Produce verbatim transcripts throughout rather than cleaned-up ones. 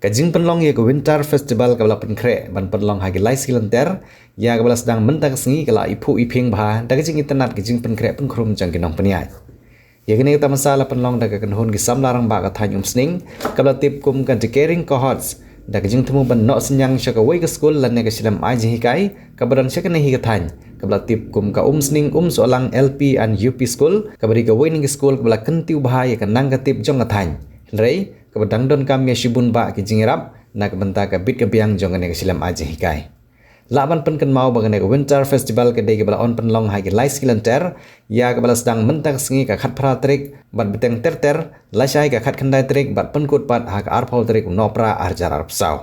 Ka jingpynlong ïa ka Winter Festival kaba la pynkhreh ban pynlong ha ki lai sngi lynter ïa kaba la sdang mynta ka sngi ka la iphuh iphieng bha da ka jingitynnad ka jingpynkhreh pynkhrum jong ki nongpynïaid. Ïa kane ka tamasa la pynlong da ka kynhun ki samla rangbah ka thaiñ Umsning kaba la tip kum ka The Caring Cohorts da ka jingthmu ban noh synñiang sha kawei ka skul lane ka shlem ai jinghikai kaba don sha kane hi ka thaiñ kaba la tip kum ka Umsning Umsohlang L P and U P School, kaba dei kawei na ki skul kaba la kyntiew bha ïa ka nang ka tip jong ka thaiñ. Hynrei kaba dang donkam ïa shibun bah ki jingïarap na ka bynta ka bit ka biang jong kane ka shlem ai jinghikai. Lah ban pynkynmaw ba kane ka Winter Festival ka dei kaba la yn pynlong ha ki lai sngi lynter ïa kaba la sdang mynta ka sngi ka khatphra tarik bad bteng ter ter lashai ka khatkhyndai tarik bad pynkut pat ha ka arphew tarik u Nohprah arhajar arphew saw.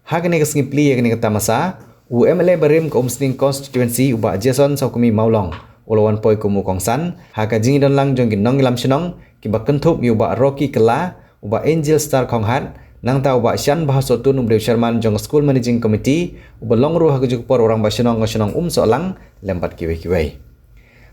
Ha kane ka sngi plie ïa kane ka tamasa, u M L A barim ka Umsning Constituency u Bah Jason Sawkmie Mawlong u la wan poi kum u kongsan ha ka jingïadonlang jong ki nongïalam shnong kiba kynthup ïa u Bah Rocky Kylla, u Bah Angel Star Khonghat, nangta u Bah Shan Bahasohtun uba dei u Chairman jong ka School Managing Committee uba long ruh ha kajuh ka por u Rangbah Shnong ka shnong Umsohlang lem bad kiwei kiwei.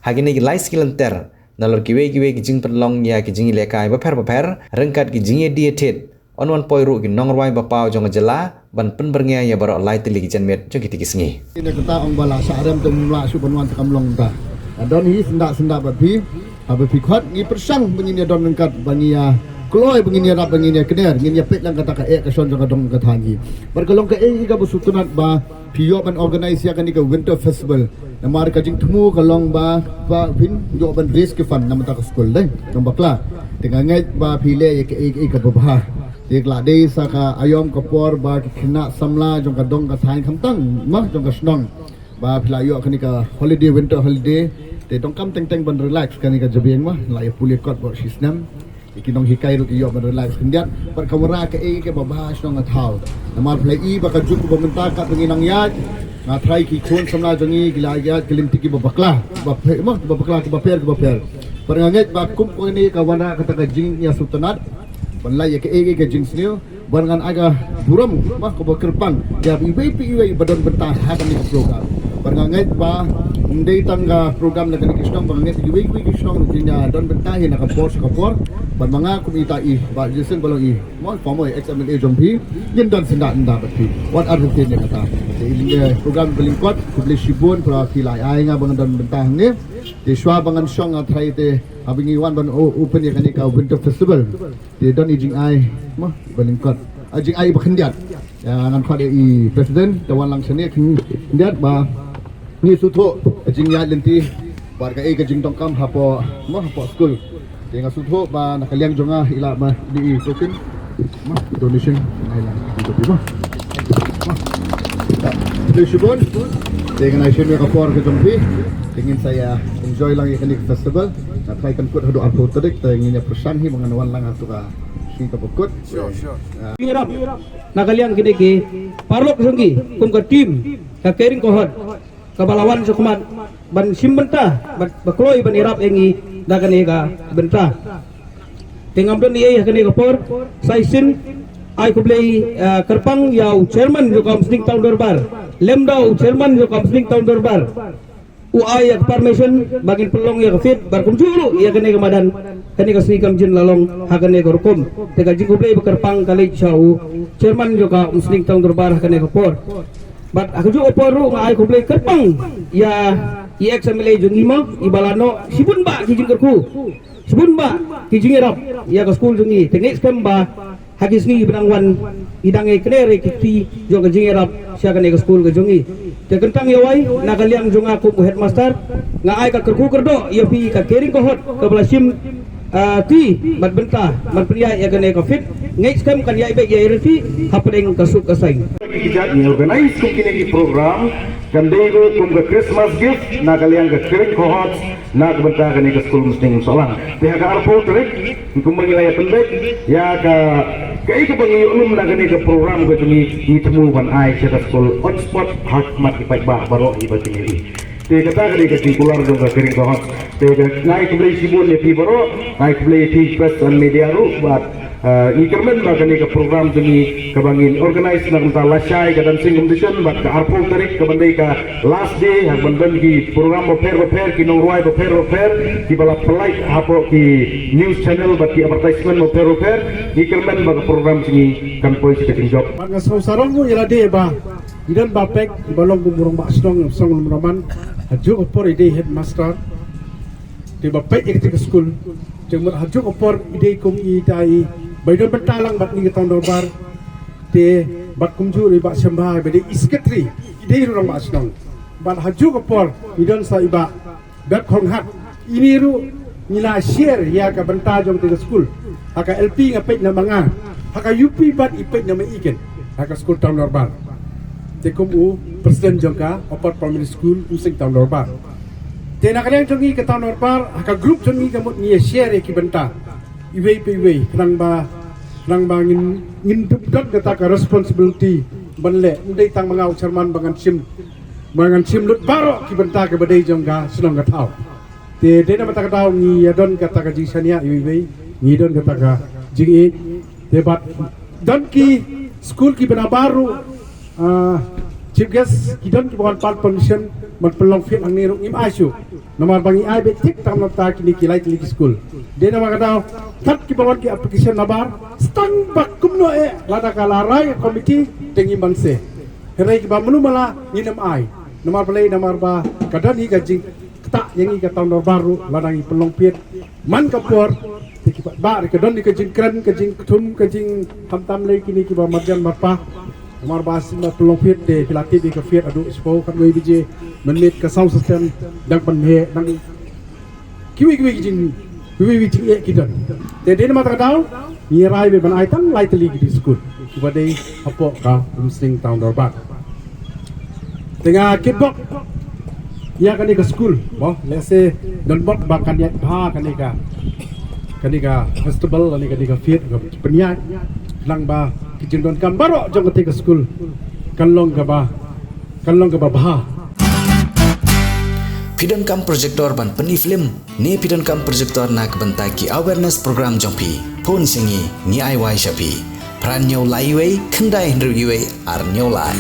Ha kine ki lai sngi lynter nalor kiwei kiwei ki jingpynlong ïa ki jingïalehkai bapher bapher ryngkat ki jingïadie thied, yn wan poi ruh ki nongrwai ba paw jong ka jylla ban pynbyrngia ïa baroh lai tylli ki janmiet jong kite ki sngi. Ïa kata ong ba la shah rem te ym lah shuh ban wan te kam long ta. Ka don hi syndah syndah bad phi. Haba phi khot ngi pyrshang ba ngin ïa don ryngkat ba ngin ïa kloi ba ngin ïa rap ba ngin ïa kner ngin ïa peit lang kata ka eh ka shon jong ka dong ka thaiñ hi. Bad ka long kaei kaba sngewtynnat ba phi ïoh ban organise ïa kane ka Winter Festival. Namar ka jingthmu ka long ba ba phin ïoh ban raise ki fund na bynta ka skul dei. Ka bakla. Te nga ngeit ba phi leh ïa kaei kaei kaba bha. Te ka la dei sa ka aïom ka por ba ki khynnah samla jong ka dong ka thaiñ khamtam ma jong ka shnong. Ba phi la ïoh kane ka holiday, winter holiday. Te donkam teng teng ban relax kane ka jabieng ma la ïa pule kot bad shisnem. Ïa ki nonghikai ruh ki ïoh ban relax khyndiat. Bad ka wanrah kaei kaba bha shnong nga thaw. Namar phi la i ba ka juk ba mynta katba ngi nang ïaid, nga tharai ki khun samla jong ngi ki la ïaid ki lynti kiba bakla, kiba pher ma kiba bakla kiba pher kiba pher. Bad nga ngeit ba kum kane ka wanrah kata ka jingïasngewtynnat ban lait ïa kaei kaei ka jingsniew. Bad ngan ai ka burom ma kaba kyrpang ïa iwei pa iwei ba don bynta ha kane ka program. Bad nga ngeit ba ym dei tang ka program na kane ka shnong, ba nga ngeit iwei iwei ka shnong ruh kin ïa don bynta hi na ka por sha ka por. Bad ma nga kum ita i Bah Jason ba long i ma former ex M L A jong phi, ngin don syndah syndah bad phi. Wat ar ruh phi ne kata. Te i program ba lyngkot, khublei shibun para phi la ai nga ba ngan don bynta hangne. Te shuwa ba ngan shong nga tharai te haba ngi wan ban o- open ïa kane ka Winter Festival. Te don i jingai ma ba lyngkot. Ah, jingai ba khyndiat. Ïa ngan khot ïa i president te wan lang shane khyndiat ba ngi sngewthuh ka jingïaid lynti bad kaei ka jingdonkam hapoh ma hapoh skul. Te nga sngewthuh ba na ka liang jong nga i lah ma dei i token ma donation. Ngai lang i token ma. Te shibun. Te ngan ai shim ïa ka por ka jong phi. Te ngin sa ïa enjoy lang ïa kane ka festival. Nga tharai kan kut haduh arphew tarik te ngin ïa pyrshang hi ba ngan wan lang haduh ka sngi kaba kut. Sure, sure. Ngi rap na ka liang kine ki paralok jong ngi kum ka team ka Caring Cohort kaba la wan sha khmat ban shim bynta ba kloi ban ïarap ïa ngi da kane ka bynta. Te ngam don ei ha kane ka por sa shisien ai khublei, eh, kyrpang ïa u chairman jong ka Umsning Town Dorbar, lem da u chairman jong ka Umsning Town Dorbar. U ai ïa ka permission ba ngin pynlong ïa ka fete bad kumjuh ruh ïa kane ka madan kane ka sngi kam jin la long ha kane ka rukom. Te ka jingkhublei ba kyrpang ka leit sha u chairman jong ka Umsning Town Dorbar ha kane ka por. Bad ha kajuh ka por ruh nga ai khublei kyrpang ïa i ex M L A jong ngi ma i ba la noh shibun bah ki jingkyrkhu, shibun bah ki jingïarap ïa ka skul jong ngi. Te ngeit skhem ba ha ki sngi ba dang wan i dang ïa kane re ki kti jong ka jingïarap sha kane ka skul ka jong ngi. Te kyntang ïa wai na ka liang jong nga kum u headmaster nga ai ka kyrkhu kyrdoh ïa phi ka Caring Cohort kaba la shim, ah, ti bad bynta ban pynïaid ïa kane ka fete. Ngeit skhem kan ïaid beit ïa i riti hapdeng ka suk ka saiñ. Ki jait ngi organise kum kine ki program kan dei ruh kum ka Christmas gift na ka liang ka Caring Cohort na ka bynta kane ka skul Umsning Umsohlang. Te ha ka arphew tarik kumba ngi la ïa pynbeit ïa ka kaei kaba ngi ïoh lum na kane ka program ka jong ngi, ngi thmu ban ai sha ka skul on spot ha khmat ki paidbah baroh kiba kin ïohi. Te kata ka dei ka tikular jong ka kring ka hot. Te ka ngai khublei shibun ïa phi baroh, ngai khublei ïa phi press and media ruh bad, eh, ngi kyrmen ba kane ka program jong ngi kaba ngin organize na ka bynta lashai ka dancing competition bad ka arphew tarik kaba dei ka last day, ha ban don ki program bapher bapher, ki nongrwai bapher bapher kiba la pynlait hapoh ki news channel bad ki advertisement bapher bapher. Ngi kyrmen ba ka program jong ngi kan poi sha ka jingjop. Bad nga sngewsarong ruh ïa lade ba ngi don ba pek ba long kum u rangbah shnong, shnong Lumraman. Ha juk ka por i dei headmaster. Te ba pek ïa kata ka skul. Te mut ha juk ka por i dei kum i dei ba i don bynta lang bad ngi ka town dorbar. Te bad kumjuh i Bah Shembha ba dei i secretary, i dei ruh rangbah shnong. Bad ha juk ka por i don sa i Bah Bad khong hat, ini ruh ngi la share ïa ka bynta jong te ka skul. Ha ka L P nga peit na ma nga, ha ka U P bad i peit na ma i ken. Ha ka skul town dorbar. Te kum u president jong ka Upper Primary School Umsning town dorbar. Te na ka liang jong ngi ka town dorbar, ha ka group jong ngi ka mut ngi ïa share ïa ki bynta. Iwei pa iwei, khnang ba, khnang ba ngin, ngin don kata ka responsibility ban leh, ym dei tang ma nga u chairman ba ngan shim, ba ngan shim lut baroh ki bynta kaba dei jong ka shnong ka thaw. Te dei namar kata ka daw ngi ïa don kata ka jingshaniah iwei iwei, ngi don kata ka jingïeit. Te bad don ki skul kiba nabar ruh, ah, chief guest, ki don kiba wan pan permission ban pynlong field hangne ruh ngim ai shuh. Namar ba ngi ai beit thik tam na bynta kine ki lai tylli ki skul. Dei namar kata kat kiba wan ki application nabar, stang ba kumno eh, lada ka la rai ka committee te ngim banse. Hynrei kiba mano mala ngin ym ai. Namar balei, namar ba ka don hi ka jingktah ïa ngi ka town dorbar ruh lada ngi pynlong field man ka por. Te ki paidbah ruh ka don hi ka jingkren, ka jingkthum, ka jingkhamtam lei kine kiba marjan marpa. Namar ba shisien ba pynlong field te phi la tip ïa ka field haduh shiphew khatwei baje, mynmiet ka sound system dang pynheh, dang kiwei kiwei ki jing, kiwei kiwei jingeh ki don. Te dei namar kata ka daw ngi rai beit ban ai tang lai tylli ki skul kiba dei hapoh ka Umsning town dorbar. Te nga kitbok ïa kane ka skul, mo, lehse don bok ba kan ïaid bha kane ka, kane ka festival lane kane ka field ka pynïaid, khnang ba ki jingdonkam baroh jong kate ka skul kan long kaba, kan long kaba bha. Phi donkam projector ban pyni film ne phi donkam projector na ka bynta ki awareness program jong phi? Phone sha ngi, ngi ai wai sha phi. Phra hynñiew lai wei, khyndai hynriew wei, ar hynñiew lai.